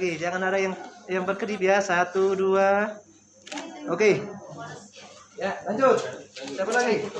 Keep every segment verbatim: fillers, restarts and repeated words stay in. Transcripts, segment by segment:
Oke, jangan ada yang yang berkedip ya. Satu, dua. Oke. Ya, lanjut. Siapa lagi?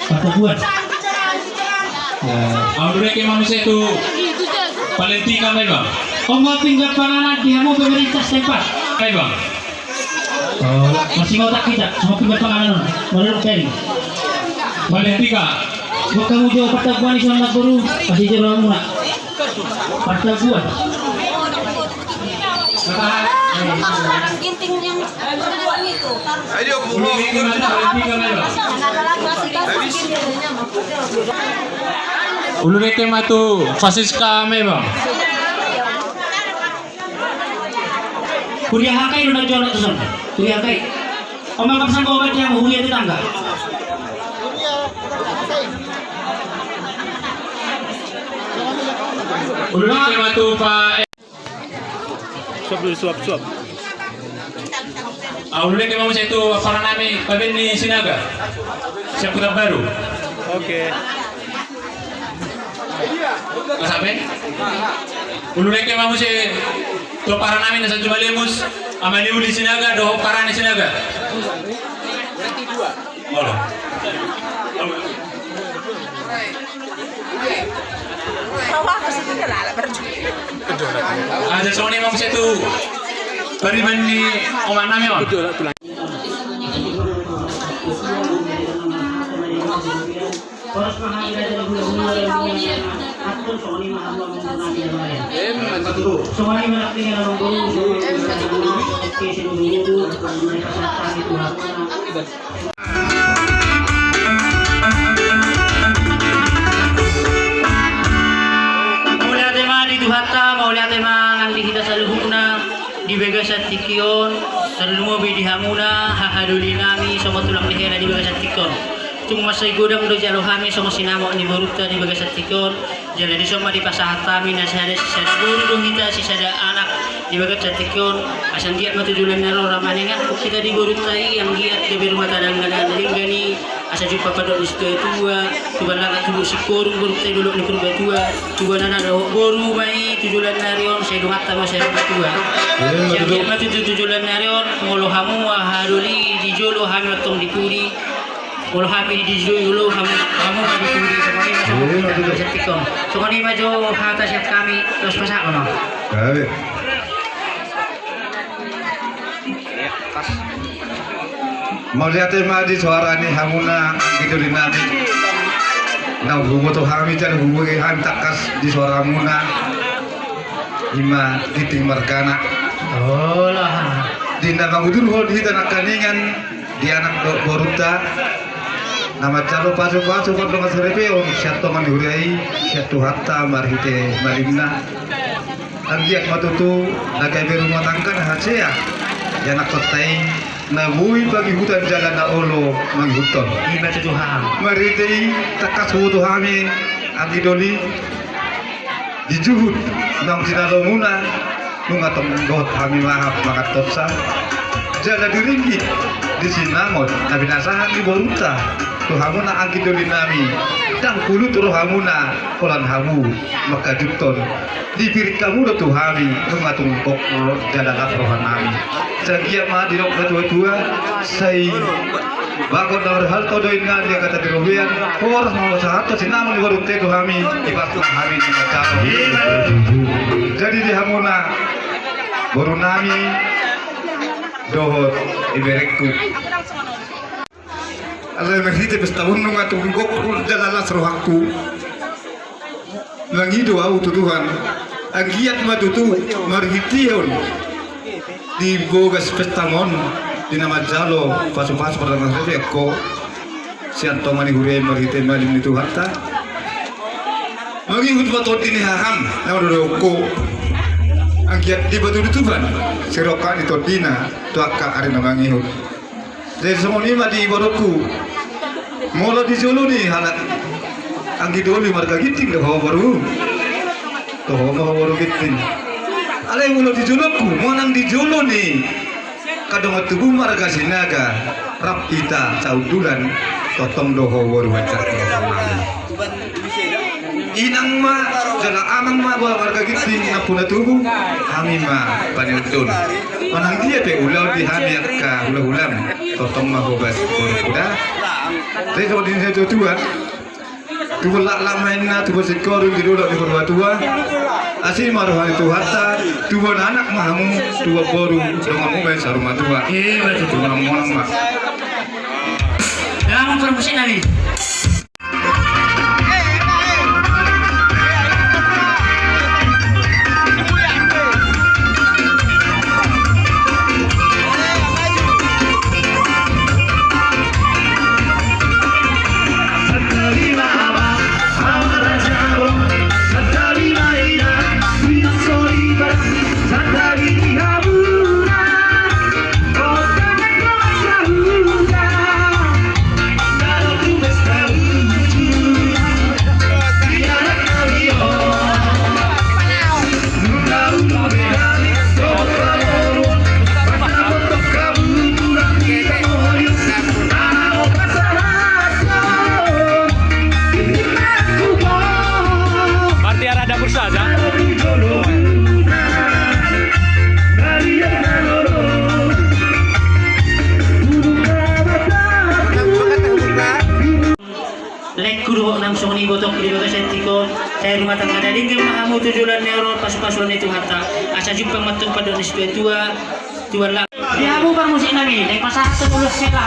Partabuan. Au, ulu, reke ma muse tu Valentika, mai bang. Oma, pinggan panganan di hamu pemerintah setempat, mai bang. Oh, masih ngotak kita, semua pinggan panganan. Baru kering. Valentika. Buat kamu jauh partabuan di sana, guru. Masih jauh, nak. Partabuan. Ayo, buhok. Ulu, reke ma tu Francisca, mai bang. Kuliah H K I do na jolo tu son. Kuliah H K I. Oma, pasan ko obat yang kuliah tetangga. Ulu, reke ma tu Pak. Suap dulu, suap, suap. Au, ulu, reke ma muse tu ampara nami, Pak Benny Sinaga. Siap Kota Baru. Oke. Mas Aben? Ulu, reke ma muse tu ampara nami na Sanjung Malemus, Ama ni Uli Sinaga dohot ampara ni Sinaga. Olo. Asa songon i ma muse tu pariban ni omak nami on. Mauliate ma di Tuhanta, mauliate ma nang di hita saluhutna di bagasan tingki on, tarlumobi di hamuna haha doli nami songon tulang ni hela di bagasan tingki on. Tung mansai godang do jalo hami songon sinamot ni borunta di bagasan tingki on. Jala dison ma dipasahat hami na sada, sisada boru do hita, sisada anak di bagasan tingki on. Asa anggiat ma tu joloan na ro ra manengan hita di borunta i, anggiat gabe rumah tangga na denggan i, asa jumpang pandok ni situatua, tubuan laklak tubu singkoru borunta i, dolok ni Purbatua, tubuan anak dohot boru ma i tu joloan ni ari on, sai donganta ma sai matua. Sai anggiat ma tutu tu joloan ni ari on, molo hamu haha doli di jolo, hami ma tong di pudi. Molo hami di jolo, hamu, hamu ma di pudi, songon i ma songon i ma jo hata sian hami, laos pasahat ma. Mauliate ma di soara ni hamuna anggi doli nami. Naung huboto hami jala huboto hami tangkas di soara muna. Ima Ginting margana. Olah. Di na mangudurhon hita nangkaningan di anak dohot borunta na manjalo pasupasu pardongan saripeon sian tonga ni huria i, sian Tuhanta marhite malimna. Anggiat ma tutu na gabe rumah tangga na hasea di anakkonta i, na boi pangihutan jala na olo mangihuthon. Ima tutu, Tuhan. Marhite i tangkas huboto hami anggi doli, di juhut naung jinalomuna, nunga tong dohot hami mahap mangantonsa. Jala di ringgit, di sinamot na pinasahat ni borunta tu hamuna anggi doli nami, ndang pulut rohamuna holan hamu mangkajuthon. Dipirik hamu do tu hami, nunga tung gok jala las roha nami. Sai anggiat ma didok natuatua, sai bagot na marhalto do inna, di angka hata ni robean, horas ma pasahathon sinamot ni borunta i tu hami, dipasahat hami na manjalo. Jadi di hamuna boru nami dohot iberengku, alai marhite pesta on nunga tung gok jala las rohangku. Mangido ahu tu Tuhan, anggiat ma tutu marhitehon di bogas pesta on, di na manjalo pasupasu pardongan saripeon sian tonga ni huria i marhite malim ni Tuhanta, mangihut ma tondi ni haham na mandodonhon ho. Anggiat dipatudu Tuhan sirongkap ni tondina tu angka ari na mangihut. Jadi songon i ma di boruku. Molo di jolo ni halak anggi doli marga Ginting do ho boru. Toho ma ho boru Ginting. Alai molo di jolongku, manang di jolo ni angka dongan tubu marga Sinaga, rap hita saundulan, tongtong do ho boru, ajar. Inang ma jala amang ma boha marga Ginting nampuna tubu, hami ma paniuntun. Manang dia pe ulaon di hami angka hulahulam, tongtong ma hobas boru kuda. Jadi songon i do tuan, tubuan laklak ma inna, tubuan singkoru di dolok ni parumatua. Asi ma roha ni Tuhanta, tubuan anak ma hamu, tubuan boru, donganmu ma i saur matua. Ima tutu. Tubuan monang ma. Dalam permusik nami. Berarti arah dapur saja. Laengku dohot naung songon i ibotongku di bagasan tingki on, sai rumah tangga na denggan ma hamu tu joloan ni ari on, pasupasuan ni Tuhanta. Asa jumpang ma antong pandohan ni situatua, tubuan laklak. Di hamu parmusik nami, naeng pasahathon ulos hela.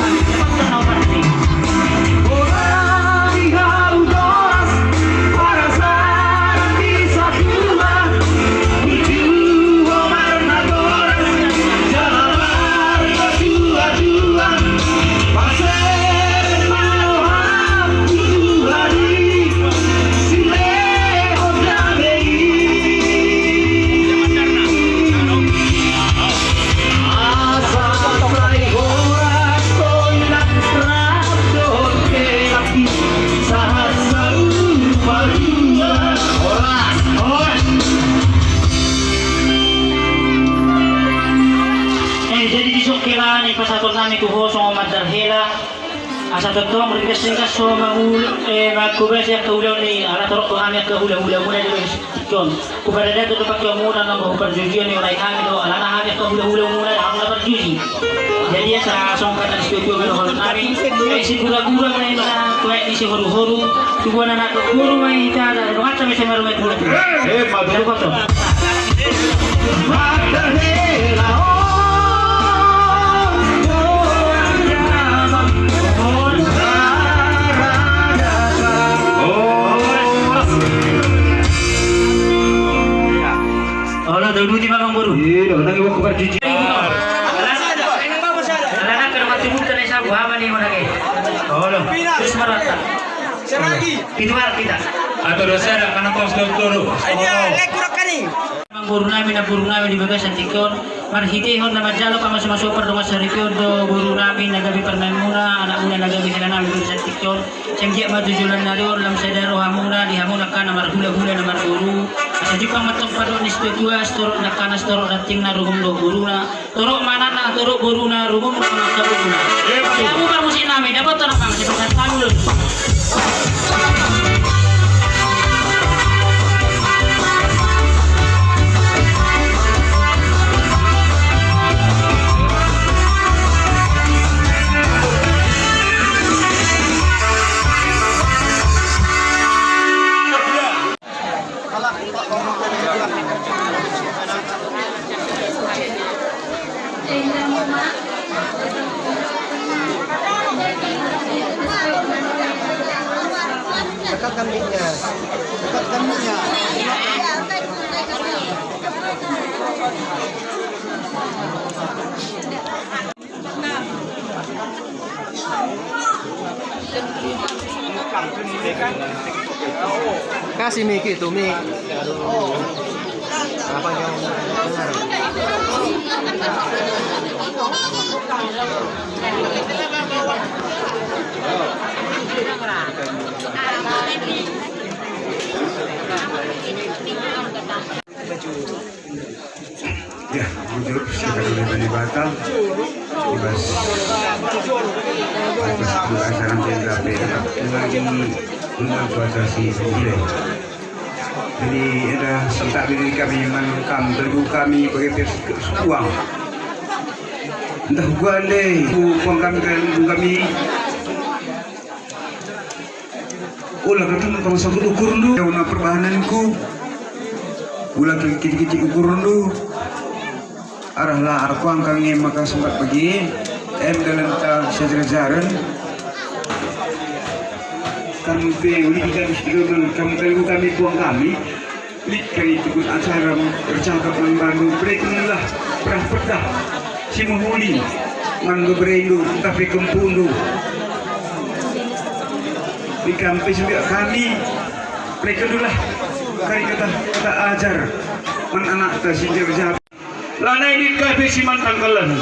Eh, jadi dison hela na pasahaton nami tu ho songon mandar hela. Asa tongtong ringgas-ringgas ho mangul-, eh, mangkobasi angka ulaon i, ala torop do hami angka hula-hulamuna di bagasan tingki on. Huparadaton do pangkeonmuna, nunga huparjujion, hurai hami do, alana hami angka hula-hulamuna do, hamu na parjuji. Jadi asa songon hata ni situatua ma dohonon nami, eh, sigura-gura ma inna, tu aek ni sihoru-horu, tubuan anak dohot boru ma hita, donganta ma i sai marumai tu hula-hula. Eh, ma tutu. Alana kada mati buta na sabu hama ni mana ke. Olo. Terus marata. Pitu hal kita. Atau dosa ada karena kos dulu. Aja, lek kurang kani. Boru nami, namboru nami di bagasan tingki on. Marhitehon na manjalo pamasu-masu pardongan saripeon do boru nami na gabe parumaenmuna, anakmuna na gabe hela nami di bagasan tingki on. Sai anggiat ma tu joloan ni ari on lam sada rohamuna di hamu angka na marhula-hula na marboru. Asa jumpang ma antong pandok ni situa-tua, sitorop dangkana sitorop rantingna ruhum dohot boruna. Torop ma anakna, torop boruna, ruhum dohot angka boruna. Ia, betul. Asa hamu parmusik nami, dapothon ma antong sipasahat hami. Dekatkan mic-nya. Dekatkan mic-nya. Kasih mic itu, mic. Apa yang dengar? Ya, bujur, kita boleh beli batal. Bebas. Bebas, bebas, dalam tenda, bebas. Lagi, belum cuaca si sendiri. Jadi, ada sentak diri kami, manungkam, tergugah kami, bagi pers-, suang. Entah gua, deh, ku, kuang kami, kan, kami. Ula ketum pang sabut ukur ndu. Au na perbahananku. Ula kitik-kitik ukur ndu. Arah la arkuang kange maka sempat pagi. Em dalam ta sejar-jaran. Kami pe uli di kami sudah kami kami kami buang kami. Lit kami tukun acara bercakap membangun. Berikanlah perah pedah. Simuhuli, man beberendu, tapi kempundu. Di kampis juga kami, mereka dulu lah, kali kata, kata ajar, man anak ta sinjir jab. Lanai di kabe siman tangkalan,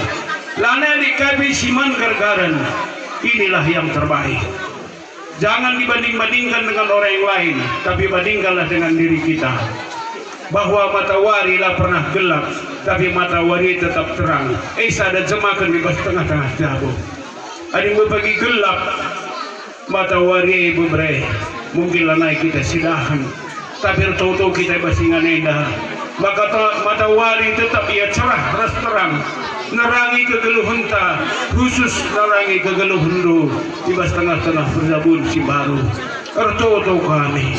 lanai di kabe siman gargaran. Inilah yang terbaik. Jangan dibanding-bandingkan dengan orang yang lain, tapi bandingkanlah dengan diri kita. Bahwa matawari la pernah gelap, tapi matawari tetap terang. Eh, sada jemakan di bas tengah-tengah jabu. Ading bagi gelap, matawari bebere, mungkin lanai kita sidahan. Tapi ertoto kita bas inganan enda. Maka ta-, matawari tetap ia cerah ras terang. Nerangi kegeluhenta, khusus nerangi kegeluhendu. Di bas tengah-tengah perjabun si baru. Ertoto kami.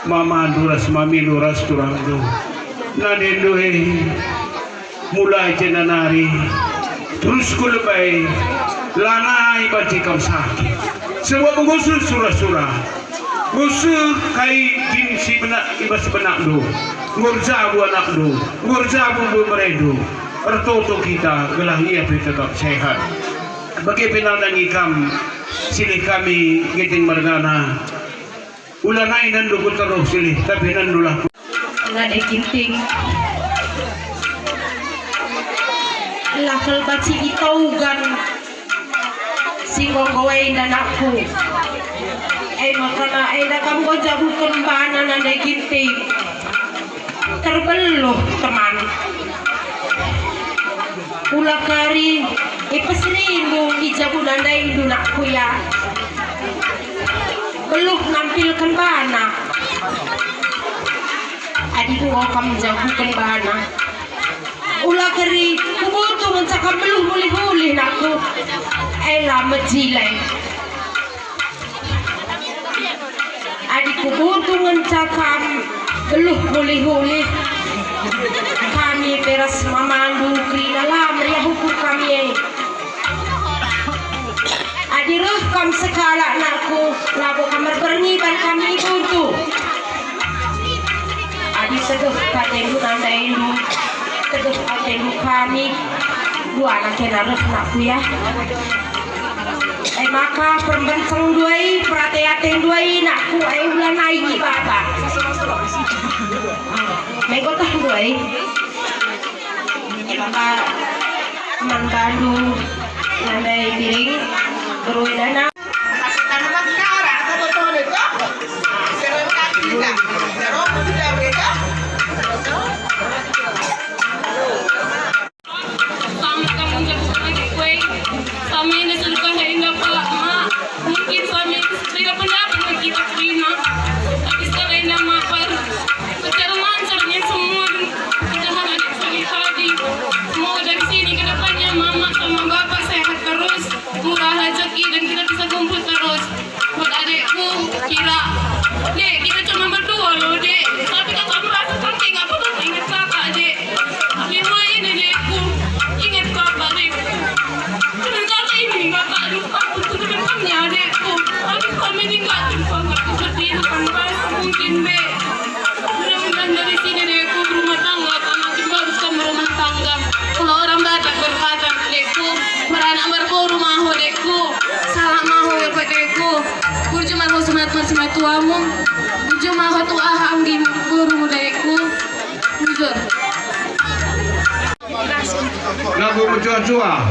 Mamandu ras mamindu ras turangdu. Na dendo he. Mulai jana nari. Terus ku lebai. Lanai banci kam sakit. Sebab mengusur sura-sura. Musuh kai gin si benak, ibas benakdu, ngorjabu anakdu, ngorjabu beberendu, ertoto kita gelah ia pe tetap sehat. Bage pe na dang ikam silih kami Ginting margana. Ula nai nandukun terus silih, tapi nandulah. Nade Ginting. Lakel baci itaugan. Singgonggo enda anakku. Eh, makana enda kam go jabu kembana nande Ginting. Terbeluh teman. Ula kari ipes rindu i jabu nande indu anakku ya. Beluh nampil kembana. Adi do kam jabu kembana. Ula kari kubutu ngencakam beluh mulihuli anakku. Ela mejilai. Adi kubutu ngencakam beluh mulihuli. Kami beras mamandu kerina lam ria hukur kami e. Adi reh kam sekalak anakku, labo kam marberniban kami ibuntu. Adi sedeh katendu nanda indu. Ate luka ni dua anak kena ros nakku ya. Ai maka perbenceng dua i, perate-ate dua i nakku, ai ulang ai ni bapa. Megotah dua i. Maka mandalu nadai piring berwedana. Sama kamu jago lagi kue. Sama ini sudah kayak indah pelak mak. Mungkin suami tidak pendapat lagi tak terima. Tapi sekarang indah mak baru. Secara lancar dengan semua. Mudah-mudahan adik saya tadi. Semoga dari sini ke depannya mama sama bapak sehat terus. Murah rezeki dan kita bisa kumpul terus. Buat adekku, Kira. Dek, kita cuma berdua loh, Dek. Tapi kakak merasa penting, aku tuh ingat kakak, Dek. Lima ini, Dekku. Ingat kakak, Dekku. Dengan kakak ini, kakak lupa untuk teman-temannya, Dekku. Tapi kami ini nggak lupa, nggak seperti itu kan, Mas. Mungkin, Dek. Mudah-mudahan dari sini, Dekku, berumah tangga, makin bagus kamu rumah tangga. Kalau orang Batak berkata, Dekku, beranak berboru ma ho, Dekku. Sahat ma ho, Dekku. Burju ma ho sumangat marsimatua mu. Burju ma ho tu aha anggi boru mu, Dekku. Bujur. Lagu mercusuar.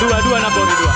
Dua, dua, na boru, dua.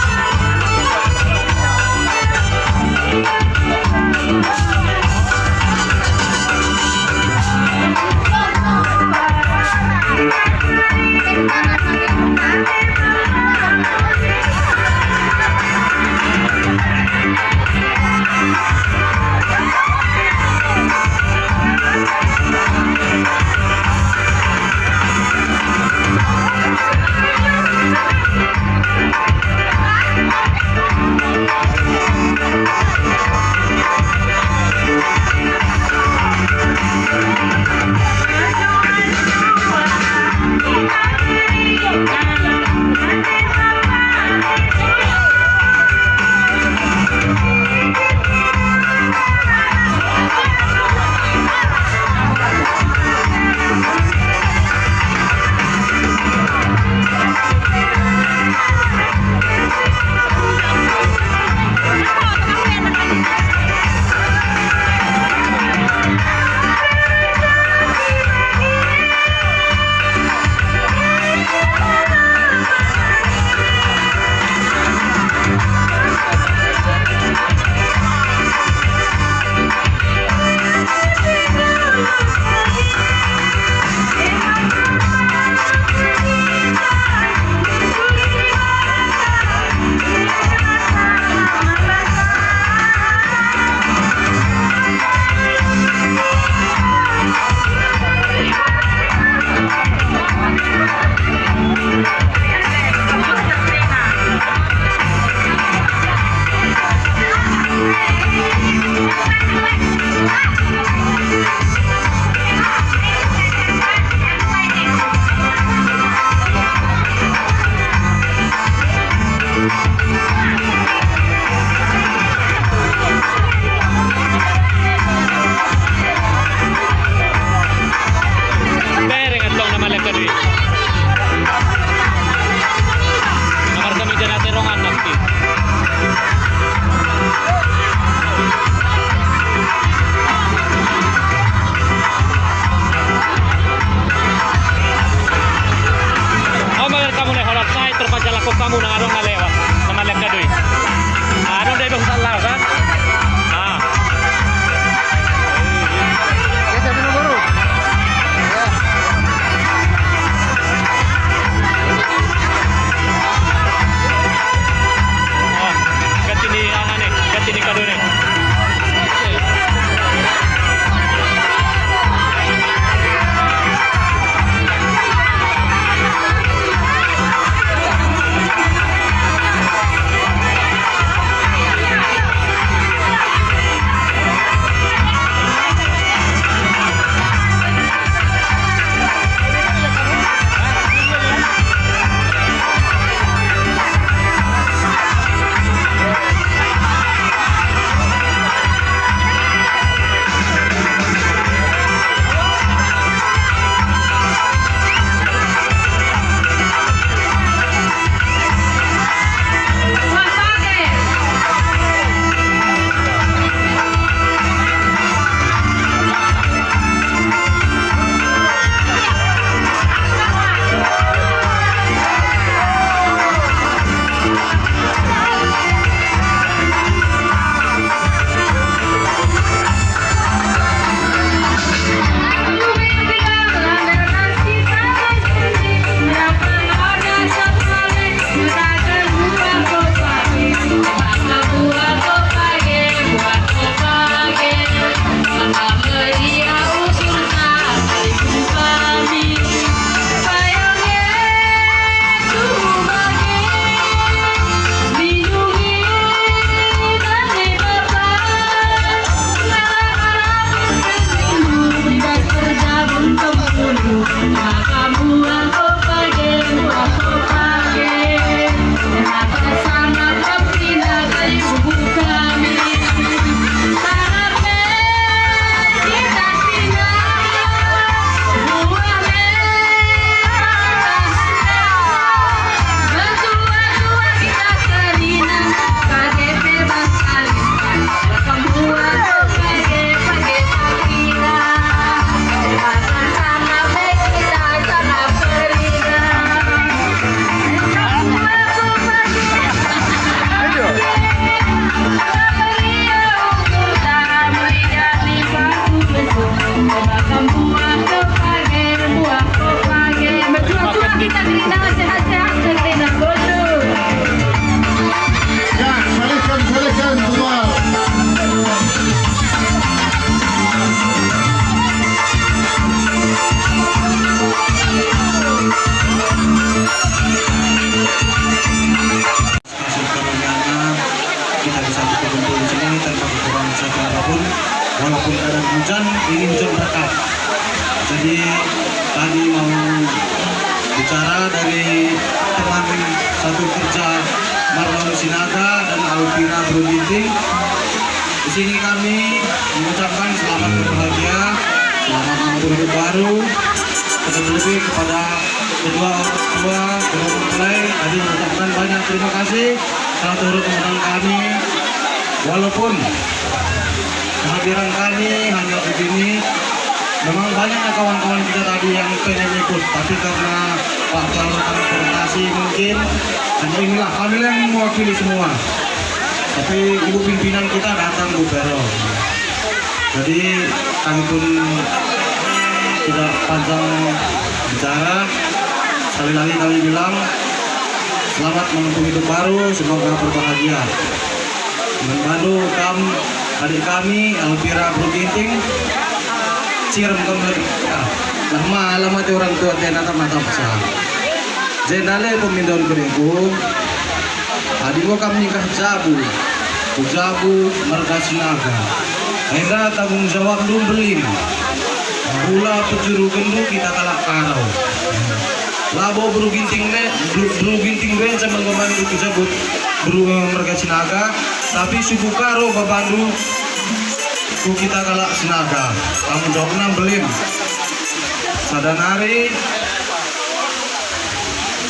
Muna adong na lewat, na malihat kadoi. Adong dai bahu salah kan? Ah. Ah, ganti ni angane, ganti ni kadone. Ya, salehkan, salehkan semua. Kasih karunia-Nya, kita bisa berkumpul di sini tanpa kekurangan satu apapun. Walaupun kadang hujan, ini hujan berkat. Jadi, tadi mau bicara dari teman satu kerja Marlon Sinaga dan Alvira Bro Ginting. Di sini kami mengucapkan selamat berbahagia, selamat menempuh hidup baru, terlebih kepada kedua orang tua, kedua mempelai, tadi mengucapkan banyak terima kasih telah turut mengundang kami. Walaupun kehadiran kami hanya begini, memang banyaknya kawan-kawan kita tadi yang pengen ikut, tapi karena faktor transportasi mungkin, dan inilah kami yang mewakili semua. Tapi ibu pimpinan kita datang, Bu Vero. Jadi, kami pun tidak panjang bicara. Sekali lagi kami bilang, selamat menempuh hidup baru, semoga berbahagia. Mangadu hamu, adik kami, Alvira Bro Ginting. Sirem kam lagi. Nah, malam aja orang tua tena tak mata besar. Jendale pemindon keringku. Adong do hami ningkar jabu, tu jabu marga Sinaga. Enda tanggung jawab do belin. Mula penjuru gendu hita halak Karo. Labo Bro Ginting be, Bro, Bro Ginting be, sama ngomong itu jabu, Bro, eh, marga Sinaga. Tapi suku Karo babandu, tu hita halak Sinaga. Tanggung jawabna belin. Sada nari,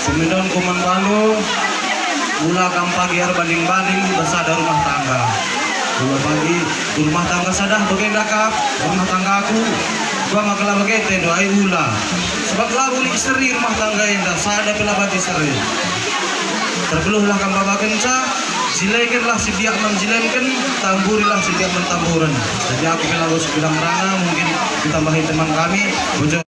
Pemindon kuman bandu, mula kam pagiar banding-banding, basada rumah tangga. Mula pagi, rumah tangga sada, bagenda kap, rumah tanggaku, ba ma kala bagenda do ai ula. Sebab lagu ni isteri rumah tangga enda, sada pelabat isteri. Tarbeluhlah hambabakenta, silegenlah sibiak mansilegenhon, tamburilah sibiak mantamburhon. Jadi aku pe laho sibilang rana, mungkin ditambahi teman kami, bojo.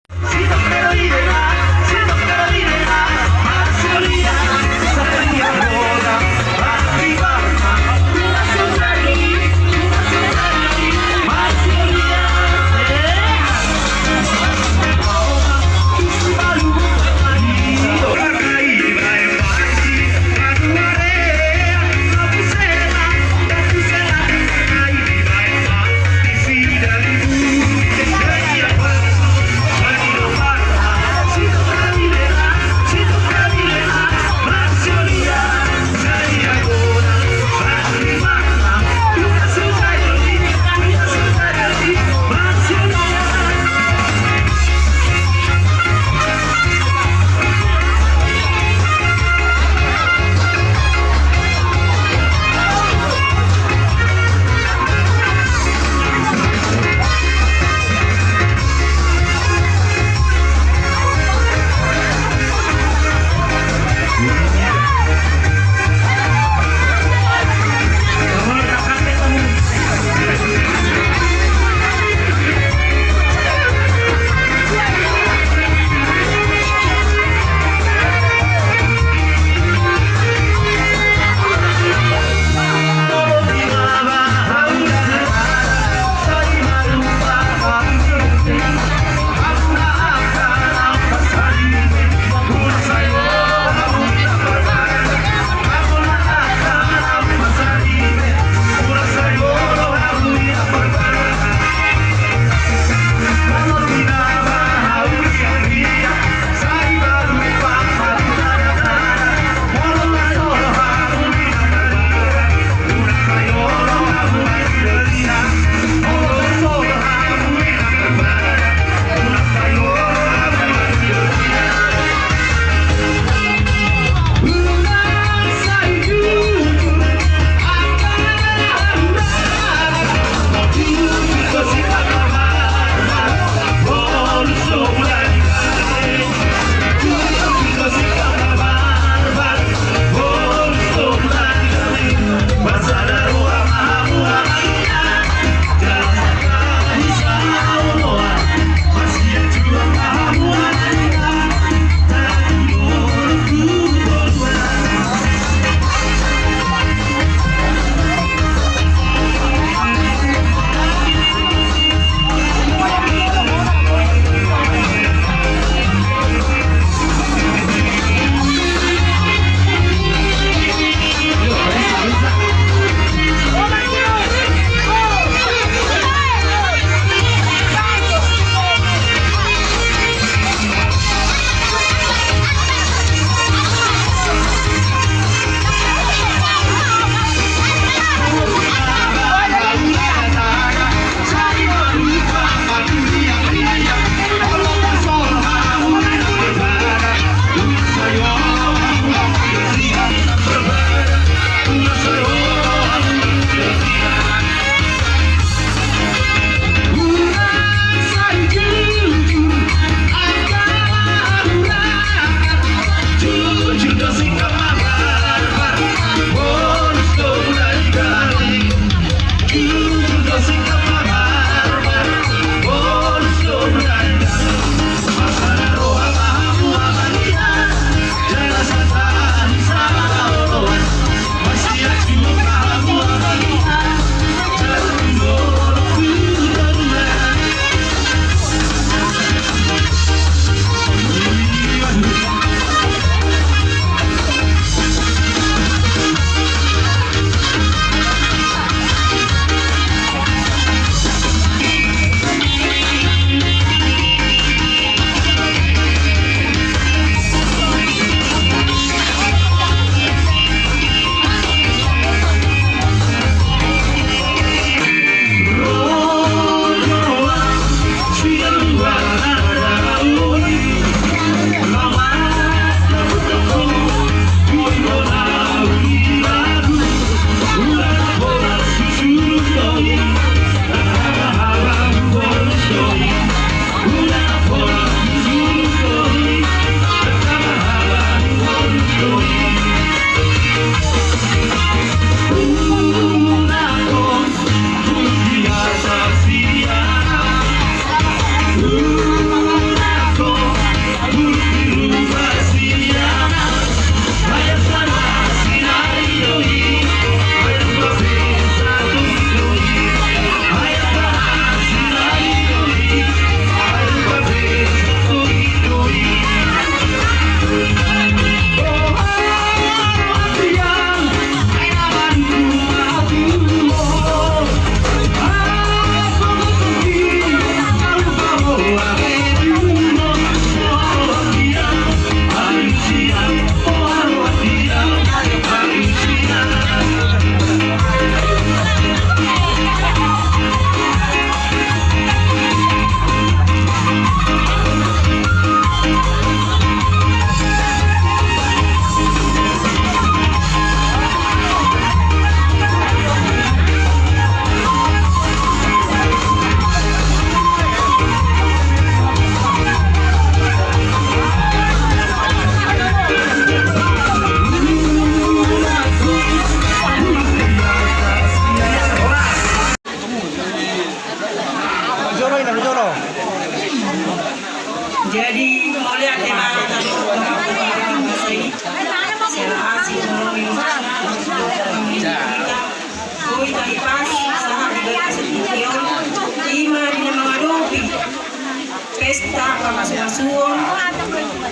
Pasu-pasuon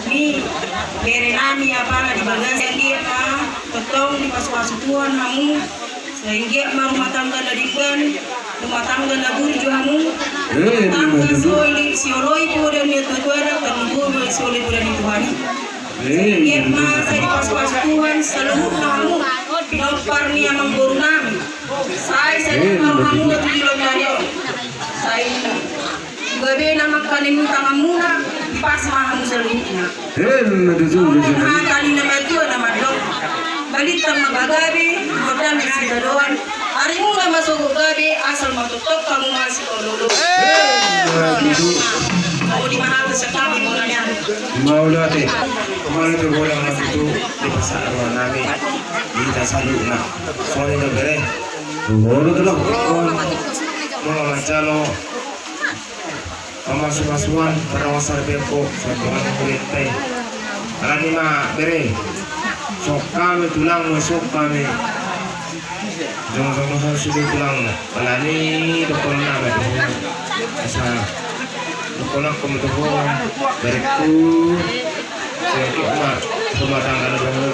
ni bere nami, apala di bagasan dia ma tongtong dipasupasu Tuhan hamu. Sai anggiat ma rumah tangga na denggan, rumah tangga na burju hamu. Rumah tangga so i sioloi poda ni natuatua, tarlumobi sioloi poda ni Tuhan i. Sai anggiat ma sai dipasupasu Tuhan saluhutna hamu pinompar ni amangboru nami. Sai sai dipasupasu hamu tu joloan ni ari on. Sai gabe na mangkaninang tanganmuna, dipas ma hamu saluhutna. Songon hata ni na matua na mandok: Balintang ma pagabe, gondang ma sitadoan, arimuna ma sogot gabe, asal ma tongtong hamu masihol lolo. Mauliate. Mauliate, mauliate, mauliate, di pasahat roha nami di hita saluhutna. Songon i do bere. Molo tulang. Molo manjalo pamasupasu-pasuan, parnaung sarbempo, songon i ma bere. Songka me tulang, songka me. Jongjong do sude tulang. Alani dokon nama tu. Asa dokon nama tu, bereku. Sengkok ma rumah tangga na baru.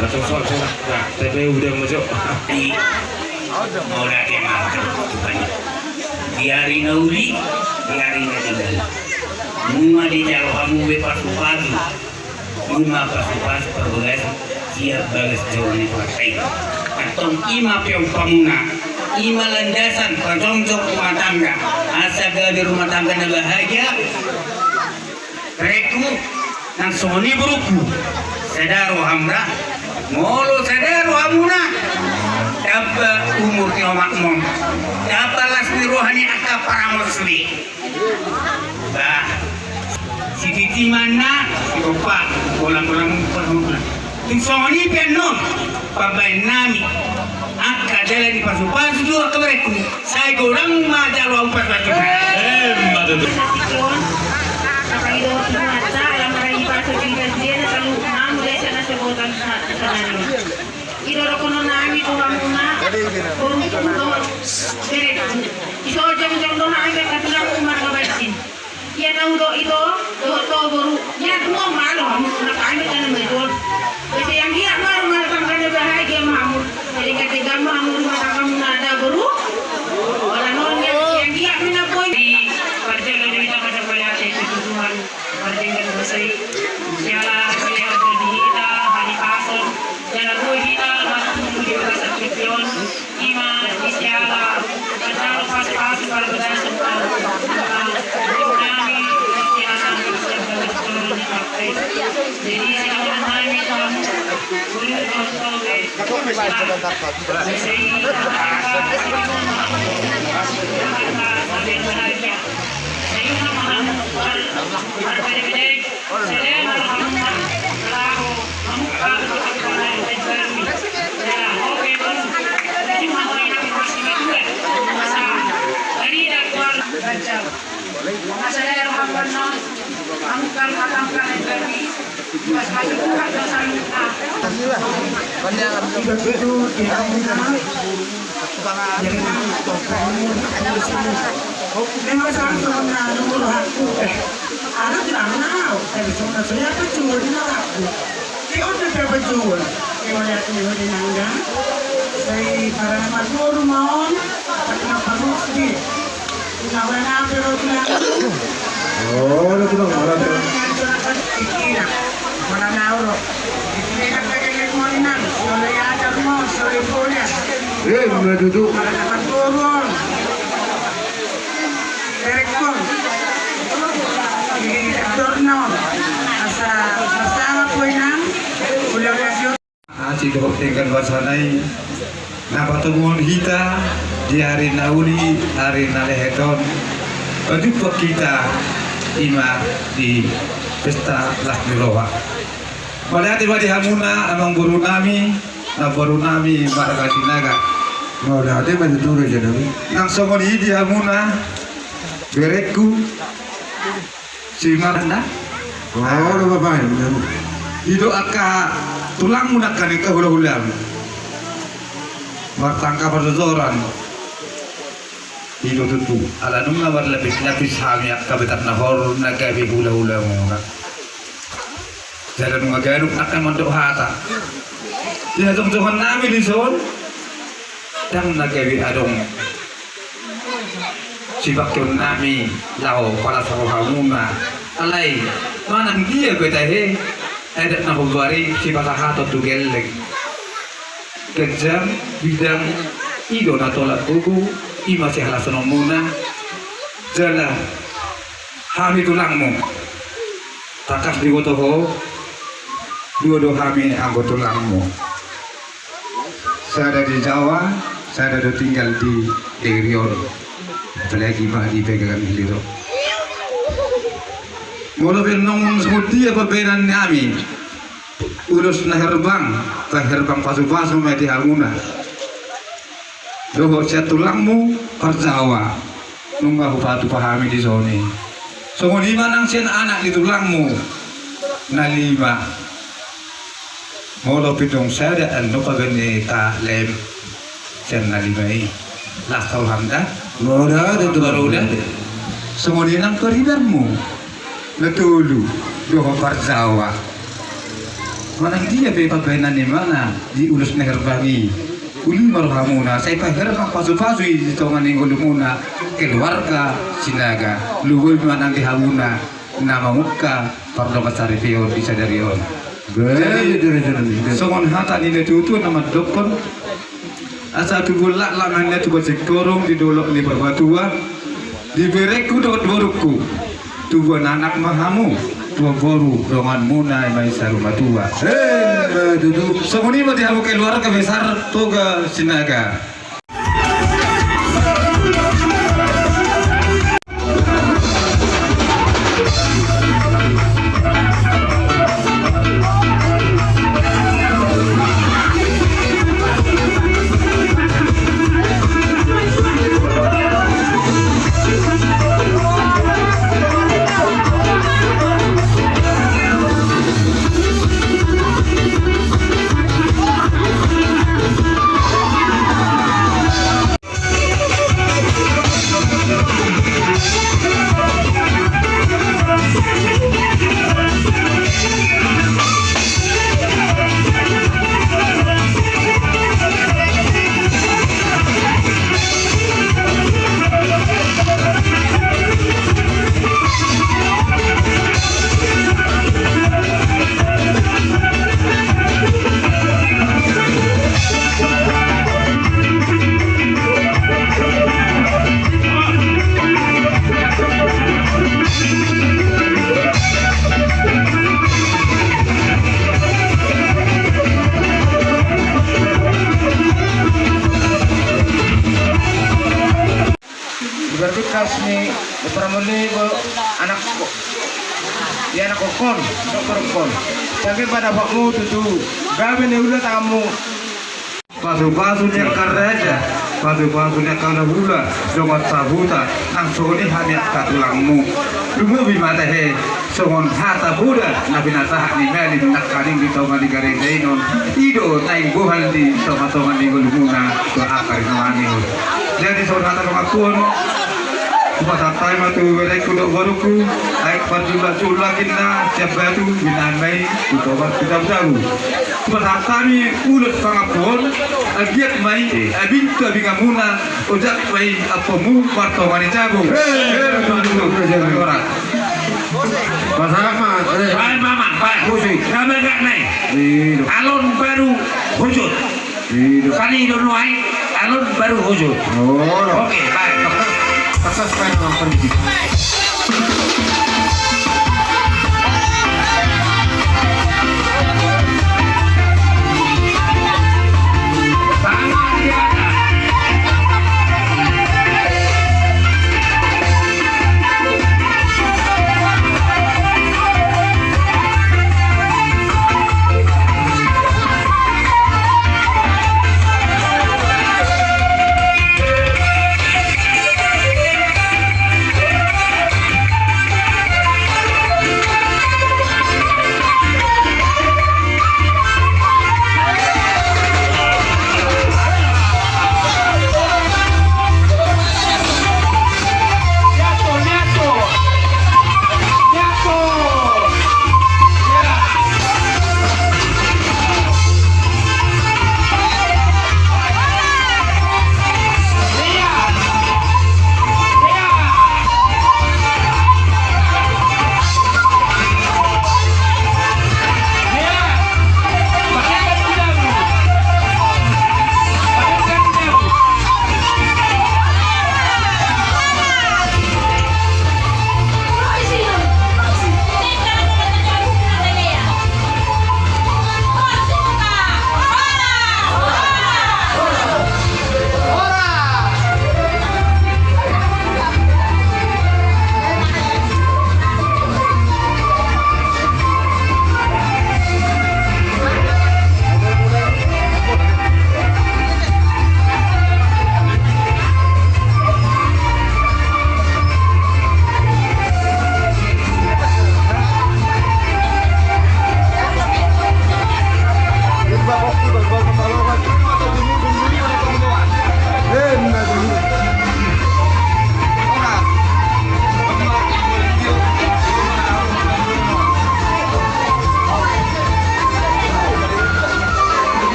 Batu soal soal. Nah, tapi udah masuk. Mau lagi mau. Di ari na uli, di ari na tinggal. Nunga dijalo hamu be pasu-pasu. Ima pasu-pasu parbagason sian bagas joro ni Tuhanta i. Antong ima pe umpamuna, ima landasan pajongjong rumah tangga, asa gabe rumah tangga na bahagia. Bereku, nang songon i borungku, sada rohamuna. Molo sada rohamuna, tamba umur ni omakmuna, tamba las ni roha ni angka paramor sude. Bah, sititi ma na, sitopa, bolang-bolang parhutna. Tung songon i pe annon, pambahen nami, angka dalan ni pasu-pasu tu angka bereku, sai godang ma jalo ahu pasu-pasu. Emma tutu. Satikon, apa itu tuan ta, yang ada di pasu di dia, selalu namu desa na sebutan sa-, sadari. Ido dohonon nami tu hamuna, borungku dohot bereku. Iso jongjong do hami angka tulang tu marga Bansin. Ia na hudok ito, dohot ho boru. Ia tu ho malo hamu, na kami kan na maidol. Bese yang ia ma rumah tangga na bahagia ma hamu. Jadi ketika ma hamu rumah tangga muna ada boru. Wala non ia, yang ia mina poin. Di parjolo di kita pada melihat itu Tuhan. Pardenggan dosa i, siala sihat di hita, hahipason, jala boi hita, martumpu di bagasan tingki on, ima di siala, manjalo pasu-pasu parbagason, nami, siala, siap bagas koloni partai. Jadi, silakan nami, Tuhan, guru, Tuhan, Tuhan, Masa daya roham bano, angkar matangkar dari. Mas masuk buka dosa lupa. Tidak itu tidak. Memang satu na nomor aku. Ada tidak mau. Tapi cuma saya apa cuma di aku. Di on na pe pajual. Di on na pe pajual. Sai para na pajual rumah on. Tapi na pajual di. Ina ora na pe ro tulang. Oh, ro tulang, ora pe. Ina ora na ro. Ina pe ke mo ina. Sole ada mo, sole bola. Eh, mana duduk? Para na pajual. Direktur. Direktur non. Asa, asa apa inang? Ulang lagi. Asi dohot denggan basana i na patomuhon hita di ari na uli, ari na lehet on. Pajumpang hita ima di pesta las ni roha. Mauliate ma di hamuna amangboru nami, namboru nami marga Sinaga. Mauliate ma di tutu raja nami. Nang songon i di hamuna bereku. Si Maranda. Oh, lo bapak. Ido angka tulangmu nangkaning angka hula-hulam. Martangka parjojoran. I do tutu, ala nunga marlapis-lapis hami angka betak na horor na gabe hula-hula muna. Jala nunga ganup angka mandok hata. Di hajongjongan nami dison, ndang na gabe adong sipangkeon nami laho palas rohamuna. Alai manang dia pe tahe, adat na hombar i sipasahaton tu gelleng. Ganjang, bidang, i do na tolap gogo, i ma sihalasononmuna. Jala hami tulangmu. Tangkas diboto ho, dua do hami anggo tulangmu. Sada di Jawa, sada do tinggal di negeri on. Apalagi ma di Pegagan Hilir on. Molo pe nunga songon dia pambahenan nami, ulos na herbang, paherbang pasu-pasu ma i di hamuna. Dohot sian tulangmu parjawa, nunga hupatupa hami dison i. Songon i ma nang sian anak ni tulangmu na lima. Molo pe ndang sada, anu, pagabe ni ta lem sian na lima i. Las roham da. Molo da, da tu baru da. Songon i nang paribanmu na tolu, dohot parjawa. Manang dia pe pambahenan ni hamuna di ulos na herbang i, uli ma rohamuna, sai paherbang pasu-pasu i di tonga ni ngolumuna, keluarga Sinaga. Lumobi ma nang di hamuna na mamungka pardongan saripeon di sadari on. Jadi, songon hata ni natuatua na mandokkon, asa tubu laklak ma ninna tubu singkoru di dolok ni Purbatua, di berengku dohot borungku, tubuan anak ma hamu, tubuan boru, donganmuna ma i saur matua. Emma tutu. Songon i ma di hamu keluarga besar Toga Sinaga. Di balik kas ni, di pramuli, bo, anak ko. Di anak ko kon, dokter kon. Sangke pada pakmu tutu. Gabe ni ula tamu. Pasu-pasu ni angka raja, pasu-pasu ni angka hulahula, dongan sahuta, nang songon i hami angka tulangmu. Lumobi ma tahe, songon hata poda na pinatahak ni malim nangkaning di tonga ni gareja i on. I do naeng bohal di tonga-tonga ni ngolumuna tu angka ari na mangihut. Jadi songon hata pangakuon, hupasahat hami ma tu berengku dohot borungku, aek parjulak-julak inna sian batu, binahen ma i tu tobar tu jabu-jabu. Hupasahat hami ulos pangakuon, anggiat ma i abintu abinganmuna, ojak ma i ampumu martonga ni jabu. Pasahat ma, eh. Baen ma, baen. Husut. Alon baru husut. Kan i do nuaeng, alon baru husut. Oke, baik.